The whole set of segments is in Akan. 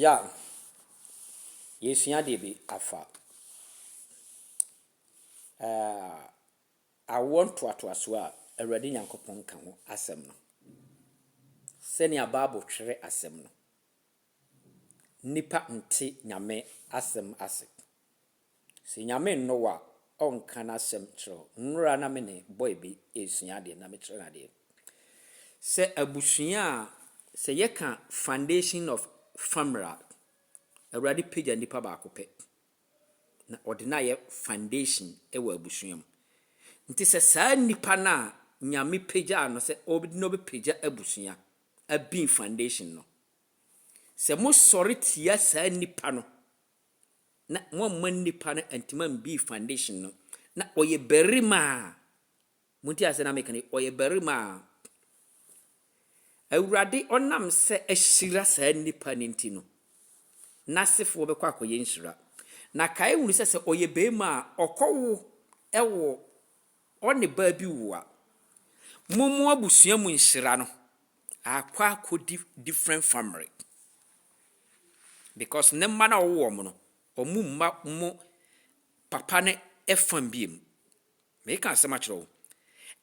Ya, yɛresua adeɛ bi afa eh, awoɔ ntoatoasoɔ a Awurade Nyankopɔn ka ho asɛm no. Sɛnea Bible twerɛ asɛm no, nnipa nte Nyame asɛm ase. Sɛ Nyame nnɔ wo a, ɔnka n'asɛm nkyerɛ wo. Nnora na me ne boy bi resua adeɛ na mekyerɛ no adeɛ. Sɛ abusua a, sɛ yɛka foundation of family a, Awurade pagya nipa baako pɛ na ɔde no ayɛ foundation wɔ abusua mu. Nti sɛ saa nipa no a Nyame pagyaa no sɛ ɔde no bɛpagya abusua abin foundation no, sɛ mosɔre tia saa nipa no na moamma nnipa no antumi ambii foundation no, na ɔyɛ barima a, montie asɛm na meka no, ɔyɛ barima a, Awurade ɔnam sɛ ahyira saa nnipa no nti no, n'asefoɔ bɛkɔ akɔyɛ nhyira. Na kae hunu sɛ sɛ ɔyɛ barima a, ɔkɔwo wɔ ɔne baa bi wo a, mo mo abusua mu nhyira no akɔ akɔdi different family. Because ne mma no a ɔwo wɔn no, wɔn mma mo papa no fa biem. Meka asɛm akyerɛ wo.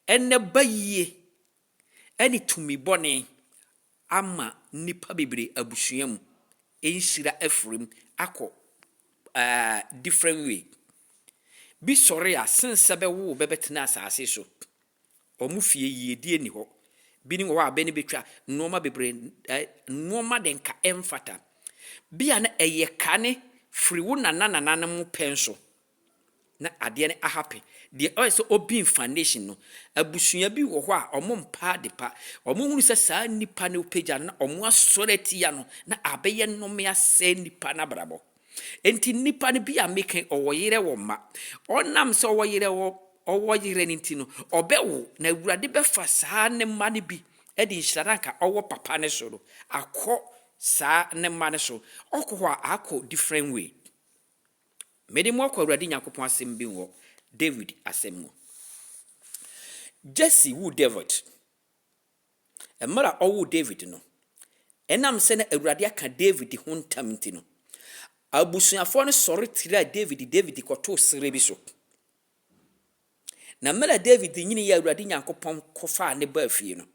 Ɛnɛ ba yie ɛne tumi bɔne ama nnipa bebree abusua mu nhyira afiri mu akɔ different way. Bi sɔre a sen sɛ bɛwo wo bɛbɛtena asase so. Wɔn fie yiedie nni hɔ. Binom wɔ hɔ a bɛ ne bɛtwa nnoɔma bebree, nnoɔma de nka ɛmfata. Bi a na ɛyɛ kane firi wo nana nananom pɛn so na adeɛ no ahappen. Deɛ ɔyɛ sɛ open foundation no, abusua bi wɔ hɔ a wɔn mpa ade pa. Wɔn hunu sɛ saa nipa no pagya no na wɔn asɔre atia no na abɛyɛ nnome asɛe nipa no abrabɔ. Enti nipa no bi a meka yi, ɔwɔ yerɛ wɔ mma. Ɔnam sɛ ɔwɔ yerɛ wɔ ɔwɔ yerɛ no nti no, ɔbɛwo na Awurade bɛfa saa ne mma no bi de nhyira no anka ɔwɔ papa no so no akɔ saa ne mma no so. Ɔkɔ hɔ a, akɔ different way. Mede mo akɔ Awurade Nyankopɔn asɛm bi wɔ David asɛm mu. Jesse woo David. Mmerɛ a ɔwoo David no, ɛnam sɛ na Awurade aka David ho ntam nti no, abusuafoɔ no sɔre tiraa David, David kɔtoo serɛ bi so. Na mmerɛ a David nyiniiɛ a Awurade Nyankopɔn kɔfaa ne baa fie no,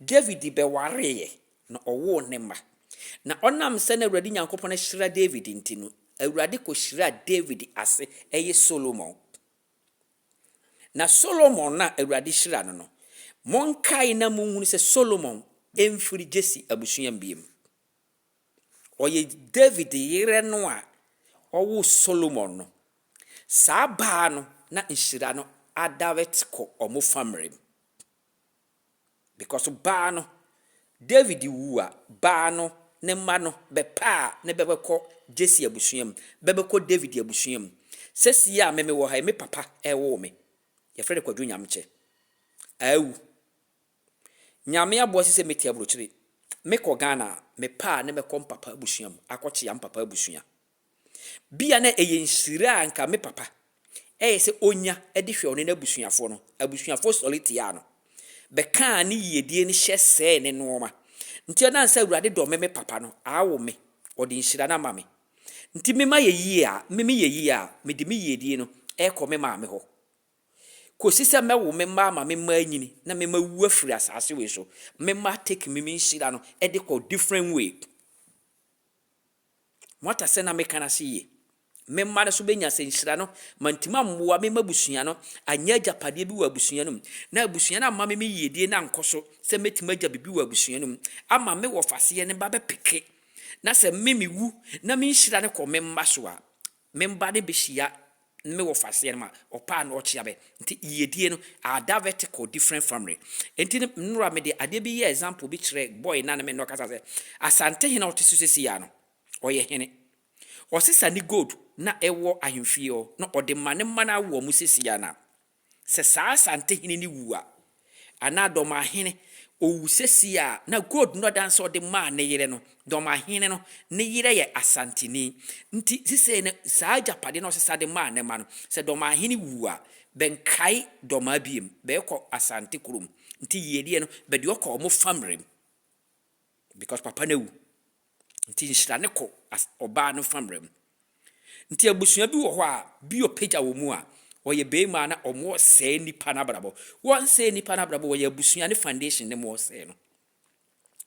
David bɛwareeɛ na ɔwoo ne mma. Na ɔnam sɛ na Awurade Nyankopɔn ahyira David nti no, Awurade kɔhyiraa David ase, ɛyɛ Solomon. Na Solomon no a Awurade hyira no no, monkae na monhunu sɛ Solomon mfiri Jesse abusua mu bio. Ɔyɛ David yerɛ no a ɔwoo Solomon no. Saa baa no na nhyira no adirect kɔ ɔmo family mu. Because baa no, David wu a, baa no ne mma no bɛpɛ a ne bɛbɛkɔ Jesse abusua mu, bɛbɛkɔ David abusua mu. Sɛsi a me mewɔ ha yi, me papa ɛwoo me. Yɛfrɛ no Kwadwo Nyamkyɛ. Awu. Nyame aboa si sɛ mete aburokyire. Mekɔ Ghana a, mepɛ a ne mɛkɔ mpapa abusua mu, akɔkyea mpapa abusua. Bia na ɛyɛ nhyira a nka me papa ɛyɛ sɛ ɔnya de hwɛ ɔne n'abusuafoɔ no. Abusuafoɔ sɔre tiaa no, bɛkaa ne yiedie no hyɛ sɛee ne nnoɔma. Nti ɛnam sɛ Awurade dɔ me me papa no, awo me, ɔde nhyira no ama me. Nti me mayɛ yie a, me meyɛ yie a, mede me yiedie no ɛrekɔ me maame hɔ. Kɔsi sɛ mɛwo me mma ama me mma anyini na me mma awu afiri asaase wei so. Me mma take me me nhyira no de kɔ different way. Moate asɛm no a meka no ase yie? Me mma no nso bɛnya sɛ nhyira no. Mantumi ammoa me m'abusua no anyɛ agyapadeɛ bi wɔ abusua no mu, na abusua no amma me me yiedie no ankɔ so sɛ mɛtumi agya biribi wɔ abusua no mu ama me wɔfaseɛ no ba bɛpeke. Na sɛ me mewu na me nhyira no kɔ me mma so a, me mma no bɛhyia me wɔfaseɛ no ma ɔpɛ a na ɔkyea bɛ. Nti yiedie no, a divert kɔ different family. Nti no, nnora mede adeɛ bi yɛɛ example bi kyerɛɛ boy no a na me ne no ɔkasa sɛ, Asantehene a ɔte so seesei ara no, ɔyɛ hene. Ɔsesa ne gold na ɛwɔ ahemfie hɔ na ɔde ma ne mma no awo wɔn seesei ara no a, Sɛ saa Asantehene no wu a, anaa Dɔmahene, ɔwu sesie a, na gold no ɔdan sɛ ɔde maa ne yere no, Dɔmahene no, ne yerɛ yɛ Asanteni. Nti sesei no, saa agyapadeɛ no a ɔsesa de maa ne mma no, sɛ Dɔmahene wu a, bɛnkae Dɔmaa biom, bɛkɔ Asante kurom. Nti yiedie no, bɛde ɔkɔ wɔn family mu, because papa no awu. Nti nhyira no kɔ ɔbaa no famrɛ mu. Nti abusua bi wɔ hɔ a, bi ɔpagya wɔ mu a, ɔyɛ beema na ɔmo sɛe nipa no abrabɔ. Wɔnsɛe nipa no abrabɔ, wɔyɛ abusua ne foundation ne mo ɔsɛe no.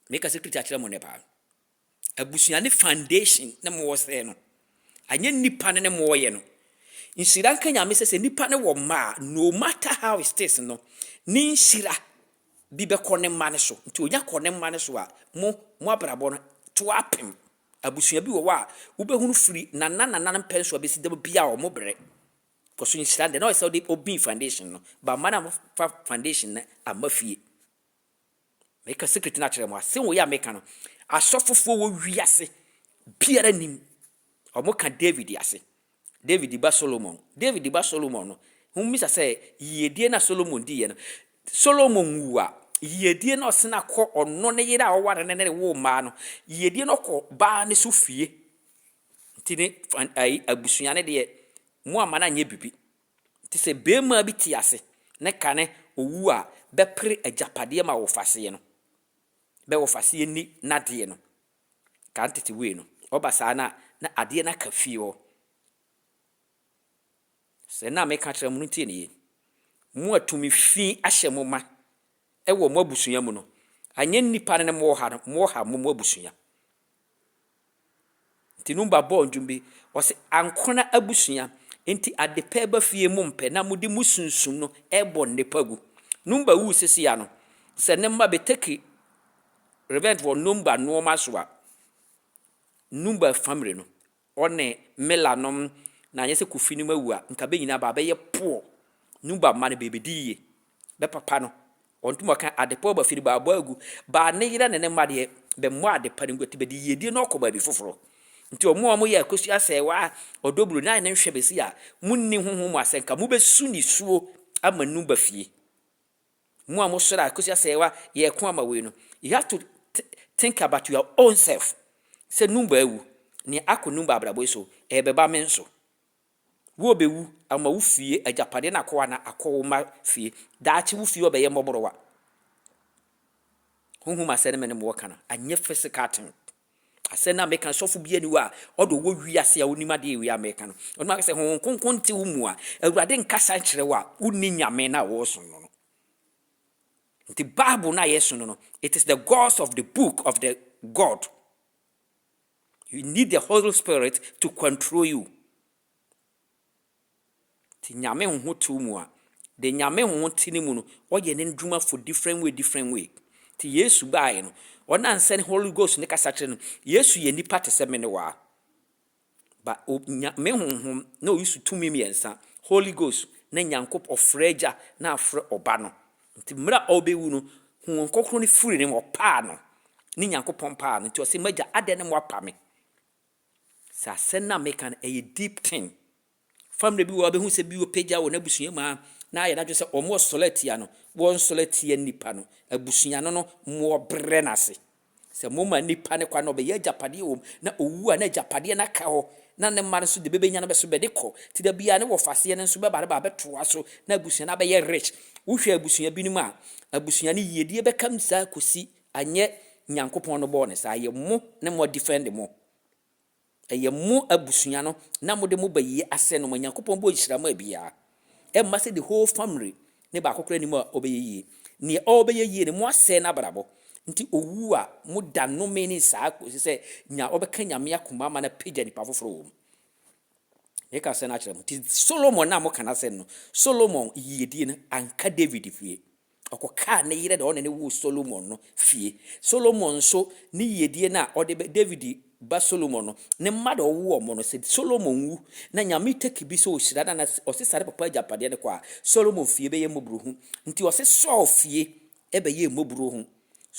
Meka secret akyerɛ mo ne paa. Abusua ne foundation ne mo ɔsɛe no. Anyɛ nipa no ne mo ɔyɛ no. Nhyira nka Nyame sɛ nipa no wɔ mma a, no matter how it is no, ne nhyira bi bɛkɔ ne mma no so. Nti onya kɔ ne mma no so a, mo abrabɔ no to apem. Abusua bi wɔ hɔ a, wobɛhunu firi nana nana no mpɛn so a bɛsi dɛm bia a ɔmo brɛ. Kɔso nhyira deɛ na ɔyɛ sɛ wode obi foundation no, ba mma no fa foundation no amma fie. Meka secret no akyerɛ mo. Asɛm wɔ yi a meka no, asɔfofoɔ wɔ wiase biara nim. Ɔmo ka David ase. David ba Solomon. David ba Solomon no, ho misa sɛ yiedie na Solomon diiɛ no, Solomon wu a, yiedie na ɔsena kɔ ɔno ne yere a ɔware ne ne wo mmaa no, yiedie no kɔ baa ne so fie. Nti ne ayi abusua ne deɛ, mo ama no anyɛ bibi. Nti sɛ beema bi te ase ne ka ne owu a, bɛpere agyapadeɛ ma wɔfaseɛ no. Bɛ wɔfaseɛ ni n'adeɛ no. Ka ntete wei no, ɔba saa na adeɛ no aka fie hɔ. Sɛ na meka kyerɛ mo no, ntie ne yie. Mo atumi fi ahyɛ mo ma ɛwɔ mo abusua mu no, anyɛ nnipa no ne mo wɔ ha no, mo wɔ ha mo abusua. Nti Numba bɔɔ ndwom bi, ɔsɛ ankona abusua, nti ade pɛ ba fie mo mpɛ na mode mo sunsum no ɛbɔ nnipa gu. Numba wu sisi ano, sɛ ne mma bɛtake revenge wɔ Numba nneɛma so a, Numba family no, ɔne Mela nom na anyɛ sɛ Kofi no awu a, nka bɛ nyinaa ba bɛyɛ poor. Numba mma no bɛbɛdi yie. Bɛ papa no, ɔntum ɔka adepa ɔba fie no baabɔ agu. Baa ne yere ne ne mma deɛ, bɛmmɔ adepa no ngu, nti bɛde yiedie no ɔkɔ baabi foforɔ. Nti ɔmo a ɔmo yɛ Akosua Sɛɛwa ɔdɔburo na ne nhwɛ bɛsi a, munni honhom mu asɛnka, mobɛsu nisuo ama Numba fie. Mo a mosɔre a Akosua Sɛɛwa yɛko ama wei no, you have to think about your own self. Sɛ Numba awu, nea akɔ Numba abrabɔ yi so, ɛbɛba me nso. Wo bɛwu ama wo fie agyapadeɛ no akɔ ana akɔ wo ma fie. Daakye wo fie ɔbɛyɛ mmɔborɔwa. Honhom asɛm ne me ne mo wɔka no, anyɛ physical thing. Asɛm no a meka, sɔfo bi ani hɔ a ɔde ɔwɔ wiase a onim adeɛ wei a meka no. Ɔno aka sɛ Honhom Kronkron nte wo mu a, Awurade nkasa nkyerɛ wo a, wonni Nyame no a wɔresom no no. Nti Bible no a yɛsom no no, it is the God of the book of the God. You need the Holy Spirit to control you. Nti Nyame honhom te wo mu a, de Nyame honhom te ne mu no, ɔyɛ ne ndwuma for different way, different way. Nti Yesu baeɛ no, ɔnansɛ ne Holy Ghost ne kasa kyerɛ no, Yesu yɛ nipa te sɛ me ne waa. Ba Nyame honhom na oyi so tumi mmiɛnsa, Holy Ghost na Nyankopɔn ɔfrɛ Agya na afrɛ Ɔba no. Nti mmerɛ a ɔbɛwu no, Honhom Kronkron no firi ne mu, ɔpaa no. Ne Nyankopɔn paa no. Nti ɔsɛ, "M'agya, adɛn ne mo apa me?" Sɛ asɛm no a meka no, ɛyɛ deep thing. Family bi wɔ hɔ a bɛhu sɛ bi wɔ pagya wɔ n'abusua mu a, na ayɛ n'adwene sɛ ɔmo ɔsɔre atia no, wɔnsɔre atia nipa no. Abusua no mo ɔbrɛ n'ase. Sɛ moma nipa no kwan na ɔbɛyɛ agyapadeɛ wɔ mu, na owu a na agyapadeɛ no aka hɔ, na ne mma no nso de bɛbɛnya no bɛso bɛde kɔ. Nti da biara ne wɔfaseɛ no nso bɛba no ba abɛtoa so na abusua no abɛyɛ rich. Wohwɛ abusua binom a, abusua no yiedie bɛka mu saa kɔsi anyɛ Nyankopɔn no bɔɔ ne saa. Ɛyɛ mo ne mo defend mo. Ɛyɛ mo abusua no na mode mo ba yie asɛ no ma Nyankopɔn bɔ nhyira ma biara. Ɛmma sɛ the whole family ne baako koraa anim a ɔbɛyɛ yie. Nea ɔbɛyɛ yie no, mo asɛe n'abrabɔ. Nti owu a, moda nnome ne saa kɔsi sɛ nya ɔbɛka Nyame akoma ama no apagya nipa foforɔ wɔ mu. Meka sɛ no akyerɛ mo. Nti Solomon na moka n'asɛm no, Solomon yiedie no anka David fie. Ɔkɔkaa ne yere de ɔne ne woo Solomon no fie. Solomon nso ne yiedie no a ɔde bɛ David ba Solomon no, ne mma de ɔwo ɔmo no, sɛ Solomon wu na Nyame take bi sɛ ɔhyira no na ɔsesa ne papa agyapadeɛ no kɔ a, Solomon fie bɛyɛ mmɔborɔhu. Nti ɔse Saul fie ɛbɛyɛ mmɔborɔhu.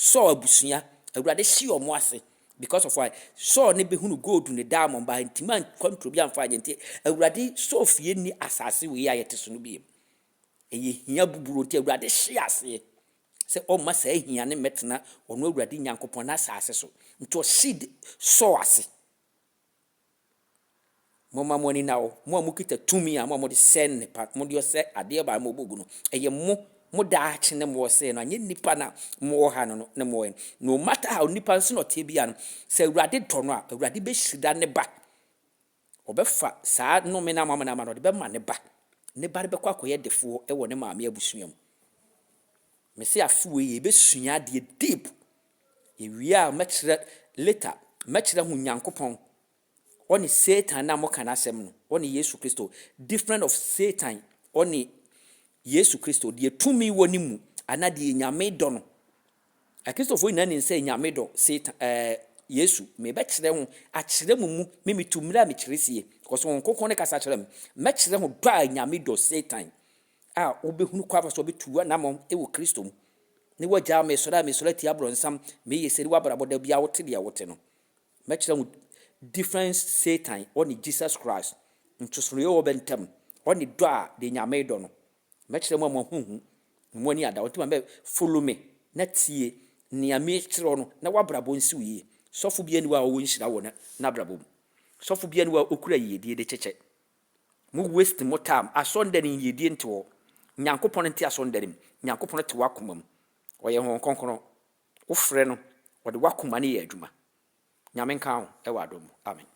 Saul abusua, Awurade hye ɔmo ase because of why? Saul ne bɛhunu gold ne diamond ba ntimi ankɔntro bi amfa anyɛ, nti Awurade Saul fie ni asase wei a yɛte so no bio. Ɛyɛ hia buburo, nti Awurade hye aseɛ sɛ ɔmma saa hia ne mmɛtena ɔno Awurade Nyankopɔn n'asase so. Nti ɔhye Saul ase. Momma mo ani na hɔ, mo a mokita tumi a mo a mode sɛ nnepa, mode ɔsɛ adeɛ baa mo bɔgu no, ɛyɛ mo. Mo daakye ne mo ɔsɛe no, anyɛ nnipa na mowɔ ha no no ne mowɔ no. No matter how nnipa nso na ɔteɛ biara no, sɛ Awurade dɔ no a, Awurade bɛhyira ne ba. Ɔbɛfa saa nnome no amamena ama no, ɔde bɛma ne ba. Ne ba no bɛkɔ akɔyɛ defoɔ wɔ ne maame abusua mu. Mese afe wei yɛbɛsua adeɛ deep. Yɛwie a mɛkyerɛ later, mɛkyerɛ ho Nyankopɔn ɔne Satan na moka n'asɛm no, ɔne Yesu Kristo. Different of Satan ɔne Yesu Kristo, deɛ tumi wɔ ne mu anaa deɛ Nyame dɔ no. Akristofoɔ nyinaa nim sɛ Nyame dɔ Satan Yesu. Mebɛkyerɛ ho akyerɛ mo mu, me metu mmerɛ a mekyerɛ sie. Because wɔn Kronkron ne kasa kyerɛ me. Mɛkyerɛ ho dɔ a Nyame dɔ Satan a wobɛhunu kwan fa so wobɛtu anammɔn wɔ Kristo mu. Ne wagyaa mesɔre a mesɔre atia aborɔnsam, meyɛ sɛ ne wabrabɔ da biara wote deɛ wote no. Mɛkyerɛ ho difference Satan ɔne Jesus Christ. Nsonsonoeɛ wɔ bɛ ntam. Ɔne dɔ a deɛ Nyame dɔ no. Mɛkyerɛ mo a mo ahuhu mo ani ada. Ɔnti ma bɛ follow me na tie nea mekyerɛ no na wabrabɔ nsi wo yie. Sɔfo bi ani hɔ a ɔwɔ nhyira wɔ n'abrabɔ mu. Sɔfo bi ani hɔ a ɔkura yiedie de kyekyɛ. Mo waste mo time. Asɔndan no yiedie nte hɔ. Nyankopɔn nte asɔndan mu. Nyankopɔn te w'akoma mu. Ɔyɛ Honhom Kronkron. Wofrɛ no, ɔde w'akoma no yɛ adwuma. Nyame nka ho ɛwɔ adom mu. Amen.